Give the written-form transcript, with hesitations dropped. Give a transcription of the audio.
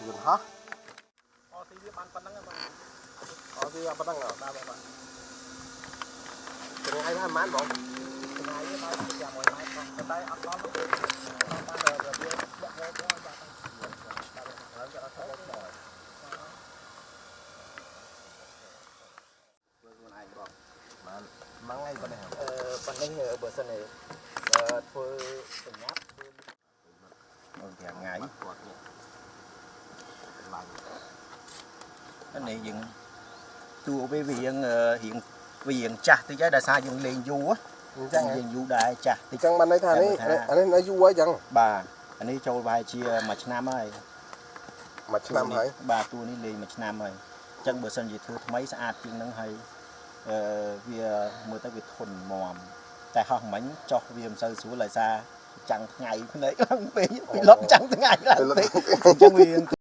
យន្តហោះ អស៊ីវាបានប៉ុណ្ណឹងបង អត់វាប៉ុណ្ណឹងហ៎ បាទបង ថ្ងៃថាប៉ុន្មានបង ថ្ងៃវាបាន500ម៉ែត្រផងតែអត់ដល់បានរបៀបលាក់មកបាទបាទ ឡើងគេអត់ទៅបងខ្លួនឯងបងបានមួយថ្ងៃប៉ុណ្ណេះ អឺប៉ុណ្ណេះបើសិនជាធ្វើបញ្ញាប់ធ្វើ 5ថ្ងៃ គាត់នេះឡើង នេះយើងតួវាវារៀងរៀងវារៀងចាស់តិចហើយដោយសារយើងលេងយូរ អញ្ចឹង យើងយូរដែរចាស់តិច អញ្ចឹងបានន័យថានេះអានេះនៅយូរហើយអញ្ចឹង បាទអានេះចូលប្រហែលជាមួយឆ្នាំហើយ មួយឆ្នាំហើយ បាទតួនេះលេងមួយឆ្នាំហើយអញ្ចឹងបើសិនជាធ្វើថ្មីស្អាតជាងហ្នឹងហើយអឺវាមើលទៅវាធន់មាំតែហោះមិញចោះវាមិនសូវស្រួលដោយសារចាំងថ្ងៃភ្នែកឡើងពេកពីលុបចាំងថ្ងៃឡើងពេកអញ្ចឹងវា